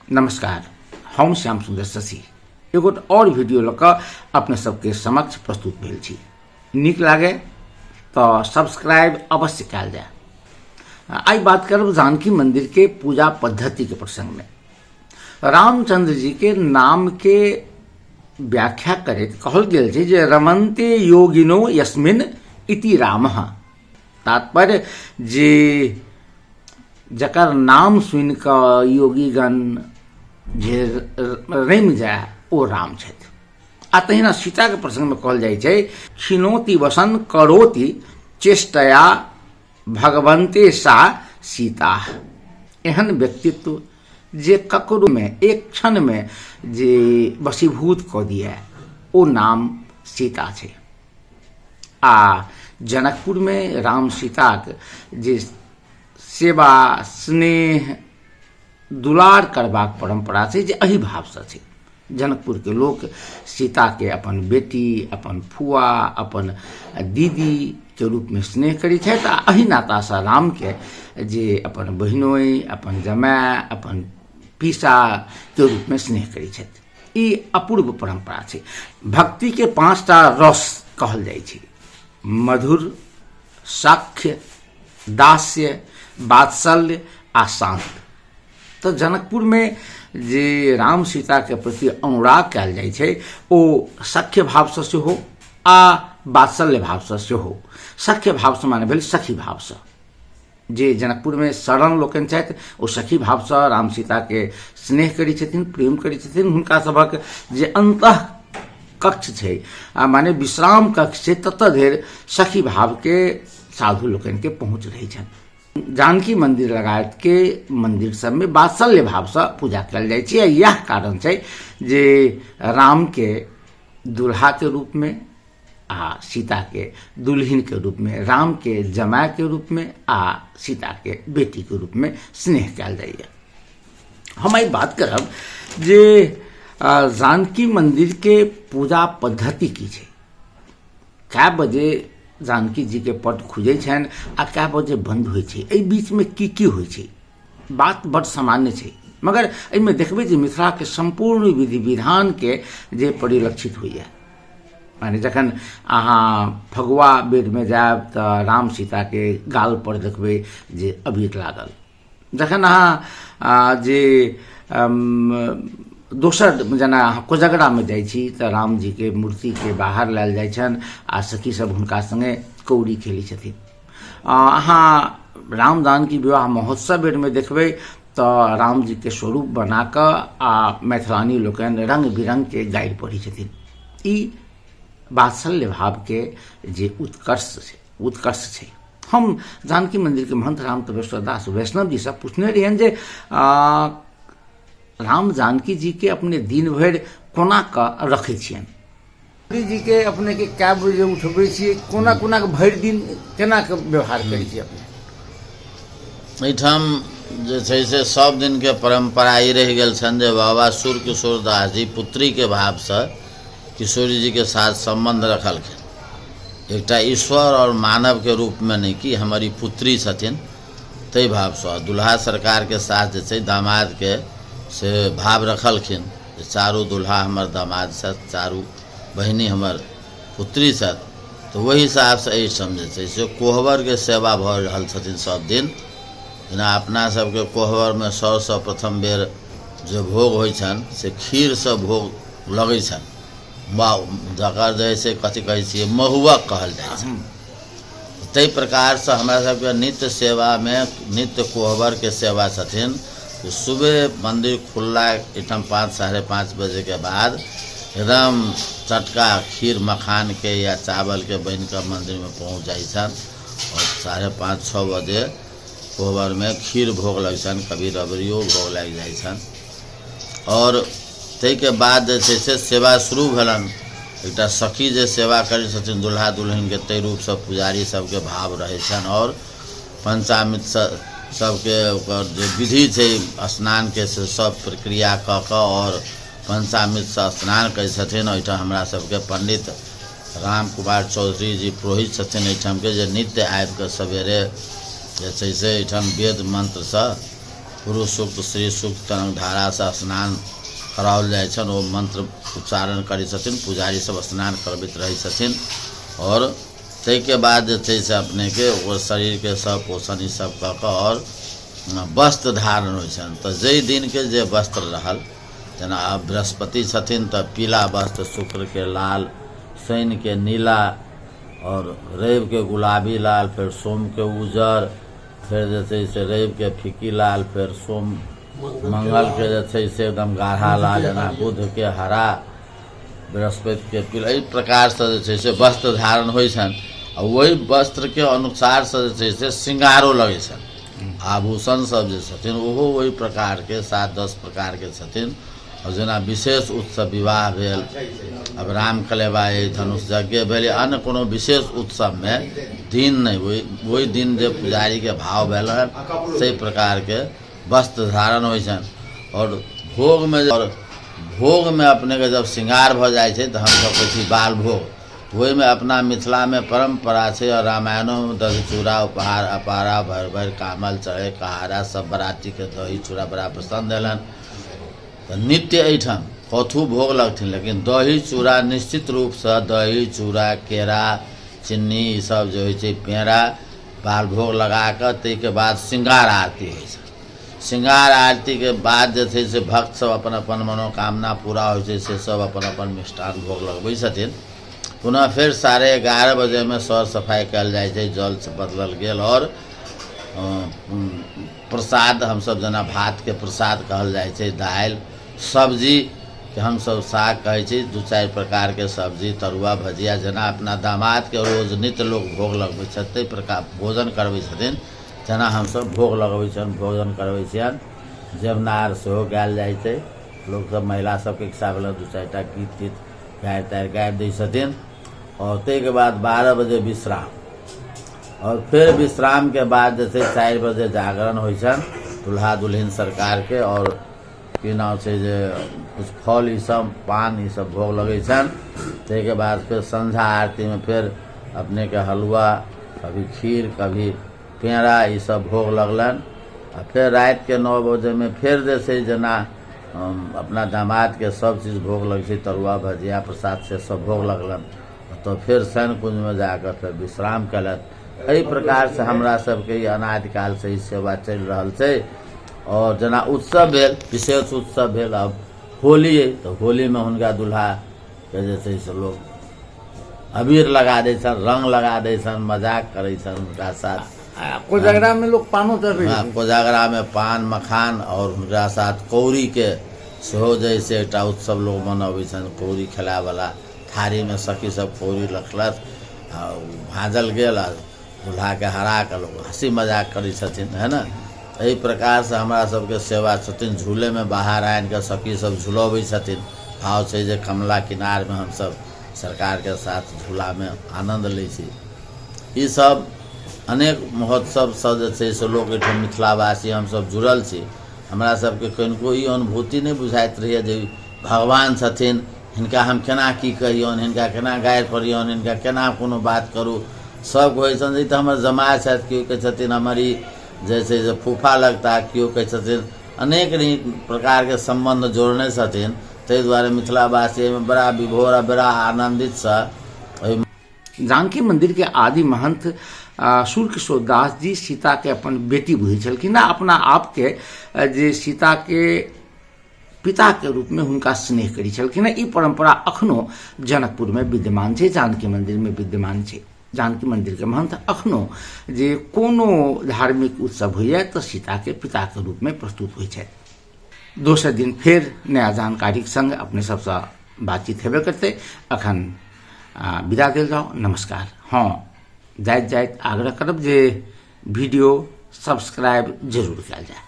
नमस्कार, हम श्याम सुंदर शशि एगोट और वीडियो लऽ कऽ अपने सबके समक्ष प्रस्तुत भेल छी। नीक लागे तऽ सब्सक्राइब अवश्य कयल जाय। आइ बात करब जानकी मंदिर के पूजा पद्धति के प्रसंग में। रामचंद्र जी के नाम के व्याख्या करैत कहल गेल छै जे रमन्ते योगिनो यस्मिन इति रामः। तात्पर्य जे जकर नाम सुनि कऽ योगीगण जे रमि जाय ओ राम छथि। आ तहिना सीताके प्रसंगमे कहल जाइ छै छिनोति वसन करोति चेष्टया भगवंते सा सीता। एहन व्यक्तित्व जे ककरोमे एक क्षणमे जे वशीभूत कऽ दिए ओ नाम सीता छै। आ जनकपुरमे राम सीताक जे सेवा स्नेह दुलार करबाक परम्परा छै जे एहि भावसँ छै। जनकपुरके लोक सीताके अपन बेटी, अपन फुआ, अपन दीदीके रूपमे स्नेह करै छथि आ एहि नातासँ रामके जे अपन बहिनोइ, अपन जमाय, अपन पीसाके रूपमे स्नेह करै छथि। ई अपूर्व परम्परा छै। भक्तिके 5टा रस कहल जाइ छै, मधुर, साख्य, दास्य, वात्सल्य आ शान्त। तऽ जनकपुरमे जे राम सीताके प्रति अनुराग कयल जाइ छै ओ सख्य भावसँ सेहो आ वात्सल्य भावसँ सेहो। सख्य भावसँ माने भेल सखी भावसँ। जे जनकपुरमे शरण लोकनि छथि ओ सखी भावसँ राम सीताके स्नेह करै छथिन, प्रेम करै छथिन। हुनका सभक जे अन्तः कक्ष छै आ माने विश्राम कक्ष छै ततऽ धरि सखी भावके साधु लोकनिके पहुँच रहै छनि। जानकी मंदिर लगायत के मंदिर सबमे वात्सल्य भावसँ पूजा कयल जाइ छै। इएह कारण छै जे रामके दुल्हाके रूपमे आ सीताके दुल्हिनके रूपमे, रामके जमायके रूपमे आ सीताके बेटीके रूपमे स्नेह कयल जाइए। हम एहि बात करब जे जानकी मंदिरके पूजा पद्धति की छै, कए बजे जानकी जीके पट खुजै छनि आ कए बजे बंद होइ छै, एहि बीचमे की की होइ छै। बात बड सामान्य छै, मगर एहिमे देखबै जे मिथिलाके सम्पूर्ण विधि विधानके जे परिलक्षित होइए। माने जखन अहाँ फगुआ बेरमे जायब तऽ राम सीताके गाल पर देखबै जे अबीर लागल। जखन अहाँ जे दोसर जेना अहाँ कोजगरामे जाइ छी तऽ रामजीके मूर्तिके बाहर लायल जाइ छनि आ सखी सब हुनका सङ्गे कौड़ी खेलै छथिन। अहाँ राम जानकी विवाह महोत्सव बेरमे देखबै तऽ रामजीके स्वरूप बनाकऽ आ मैथिलानी लोकनि रङ्ग बिरङ्गके गारि पढ़ै छथिन। ई वात्सल्य भावके जे उत्कर्ष छै, उत्कर्ष छै। हम जानकी मंदिरके महंत राम तपेश्वर दास वैष्णव जी से पूछने रहियनि जे राम जानकी जी के अपने दिन भरि कोना कऽ रखै छियनि। जी के अपने के कए बजे उठबै छियै, कोना कोना के भरि दिन केना के व्यवहार करै छियै अपने? एहिठाम जे छै से सब दिनके परम्परा ई रहि गेल छनि जे बाबा सूर्य किशोर दास जी पुत्रीके भावसँ किशोरी जीके साथ सम्बन्ध रखलखिन। एकटा ईश्वर आओर मानवके रूपमे नहि कि हमर ई पुत्री छथिन ताहि भावसँ दुल्हा सरकारके साथ जे छै दामादके से भाव रखलखिन जे चारू दुल्हा हमर दामाद छथि, चारू बहिनी हमर पुत्री छथि। तऽ ओहि हिसाबसँ एहिठाम जे छै से कोहबरके सेवा भऽ रहल छथिन सब दिन। जेना अपना सबके कोहबरमे सबसँ प्रथम बेर जे भोग होइ छनि से खीरसँ भोग लगै छनि, वा जकर जे हइ से कथी कहै छियै महुअक कहल जाइ छै। ताहि प्रकारसँ हमरा सबके नित्य सेवामे नित्य कोहबरके सेवा छथिन। सुबह मन्दिर खुलला एहिठाम 5 5:30 बजेके बाद एकदम चटका खीर मखानके या चावलके बनिकऽ मन्दिरमे पहुँच जाइ छनि आओर 5:30 6 बजे कोहबरमे खीर भोग लगै छनि, कभी रबड़ियो भोग लागि जाइ छनि। आओर ताहिके बाद जे छै से सेवा शुरू भेलनि। एकटा सखी जे सेवा करै छथिन दुल्हा दुल्हिनके ताहि रूपसँ पुजारी सबके भाव रहै छनि आओर पंचामृत सबके ओकर जे विधि छै स्नानके से सब प्रक्रिया कऽ कऽ आओर पंचामृतसँ स्नान करै छथिन। एहिठाम हमरा सबके पंडित राम कुमार चौधरी जी पुरोहित छथिन एहिठामके, जे नित्य आबिकऽ सवेरे जे छै से एहिठाम वेद मन्त्रसँ पुरुष सूक्त, स्त्री सूक्त तरंग धारासँ स्नान कराओल जाइ छनि। ओ मन्त्र उच्चारण करै छथिन, पुजारी सब स्नान करबैत रहै छथिन। आओर ताहिके बाद जे छै से अपनेके ओकर शरीरके सब पोषण ईसब कऽ कऽ आओर वस्त्र धारण होइ छनि। तऽ जाहि दिनके जे वस्त्र रहल, जेना आब बृहस्पति छथिन तऽ पीला वस्त्र, शुक्रके लाल, शनिके नीला आओर रविके गुलाबी लाल, फेर सोमके उज्जर, फेर जे छै से रविके फीकी लाल, फेर सोम मंगलके जे छै से एकदम गाढ़ा लाल, जेना बुधके हरा, बृहस्पतिके पीला, एहि प्रकारसँ जे छै से वस्त्र धारण होइ छनि। आ ओहि वस्त्रके अनुसारसँ जे छै से श्रृंगारो लगै छनि। आभूषण सब जे छथिन ओहो ओहि प्रकारके 7-10 प्रकारके छथिन। आओर जेना विशेष उत्सव विवाह भेल, अब राम कलेवा अइ, धनुष यज्ञ भेल, या अन्य कोनो विशेष उत्सवमे दिन नहि, ओहि ओहि दिन जे पुजारीके भाव भेल हन ताहि प्रकारके वस्त्र धारण होइ छनि। आओर भोगमे आओर भोगमे अपनेके जब श्रृंगार भऽ जाइ छै तऽ हमसभ कहै छी बाल भोग। ओहिमे अपना मिथिलामे परम्परा छै आओर रामायणोमे दही चूड़ा उपहार अपारा भरि भरि कामल चढ़े कहारा, सब बरातीके दही चूड़ा बड़ा पसन्द एलनि। तऽ नित्य एहिठाम कथू भोग लगथिन, लेकिन दही चूड़ा निश्चित रूपसँ दही चूड़ा केरा चिन्नी ईसब जे होइ छै पेड़ा बाल भोग लगा कऽ ताहिके बाद श्रृंगार आरती होइ छै। श्रृंगार आरतीके बाद जे छै से भक्त सब अपन अपन मनोकामना पूरा होइ छै से सब अपन अपन मिष्ठान भोग लगबै छथिन। पुनः फेर 11:30 बजेमे सर सफाइ कयल जाइ छै, जल बदलल गेल आओर प्रसाद हमसब जेना भातके प्रसाद कहल जाइ छै, दालि सब्जीके हमसब साग कहै छी, 2-4 प्रकारके सब्जी तरुआ भजिया, जेना अपना दामादके रोज नित्य लोक भोग लगबै छथि ताहि प्रकार भोजन करबै छथिन, तेना हमसब भोग लगबै छियनि, भोजन करबै छियनि। जेवनार सेहो गायल जाइ छै, लोकसब महिला सबके इच्छा भेल 2-4 टा गीत तीत गारि तारि गाबि दै छथिन। आओर ताहिके बाद 12 बजे विश्राम, आओर फेर विश्रामके बाद जे छै 4 बजे जागरण होइ छनि दुल्हा दुल्हिन सरकारके। आओर की नाम छै जे किछु फल ईसब पान ईसब भोग लगै छनि। ताहिके बाद फेर संझा आरतीमे फेर अपनेके हलुआ, कभी खीर, कभी पेड़ा ईसब भोग लगलनि। आ फेर रातिके 9 बजेमे फेर जे छै जेना अपना दामादके सब चीज भोग लगै छै, तरुआ भजिया प्रसाद से सब भोग लगलनि। तऽ फेर शयन कुंजमे जाकऽ फेर विश्राम केलथि। एहि प्रकारसँ हमरा सबके ई अनादिकालसँ ई सेवा चलि रहल छै। आओर जेना उत्सव भेल, विशेष उत्सव भेल, आब होली अइ तऽ होलीमे हुनका दुल्हाके जे छै से लोक अबीर लगा दै छनि, रङ्ग लगा दै छनि, मजाक करै छनि हुनका साथ। कोजगरामे लोक पानो चढ़बै। हँ, कोजगरामे पान मखान आओर हुनका साथ कौड़ीके सेहो जे है से एकटा उत्सव लोक मनबै छनि। कौड़ी खेलावला थारीमे सखी सब कौड़ी रखलक आ भाँजल गेल आ दुल्हाके हरा कऽ लोक हँसी मजाक करै छथिन, है ने। एहि प्रकारसँ हमरा सबके सेवा छथिन। झूलेमे बाहर आनि कऽ सखी सब झुलबै छथिन। भाव छै जे कमला किनारमे हमसब सरकारके साथ झूलामे आनन्द लै छी। ई सब अनेक महोत्सवसँ जे छै से लोक एहिठाम मिथिलावासी हमसब जुड़ल छी। हमरा सबके कनिको ई अनुभूति नहि बुझाइत रहैए जे भगवान छथिन, हिनका हम केना की कहियौन, हिनका केना गारि पड़ियौन, हिनका केना कोनो बात करू। सब कहै छनि जे ई तऽ हमर जमाय छथि, केओ कहै छथिन हमर ई जे छै से फूफा लगता, केओ कहै छथिन अनेक प्रकारके सम्बन्ध जोड़ने छथिन। ताहि दुआरे मिथिलावासी एहिमे बड़ा विभोर आ बड़ा आनन्दितसँ एहि जानकी मंदिर के आदि महंत सूर्यकिशोर दास जी सीता के अपन बेटी बुझै छलखिन आ अपना आप के जे सीता के पिता के रूप में हुनका स्नेह करै छलखिन। ई परंपरा अखनो जनकपुर में विद्यमान छै, जानकी मंदिर में विद्यमान छै। जानकी मंदिर के महंत अखनो जे कोनो धार्मिक उत्सव होइए तऽ सीता के पिता के रूप में प्रस्तुत होइ छथि। दोसर दिन फेर नया जानकारी के संग अपने सबसँ बातचीत हेबे करतै। अखन विदा देल जाओ, नमस्कार। हाँ, जाइत जाइत आग्रह करब जे वीडियो सब्सक्राइब जरूर कयल जाय।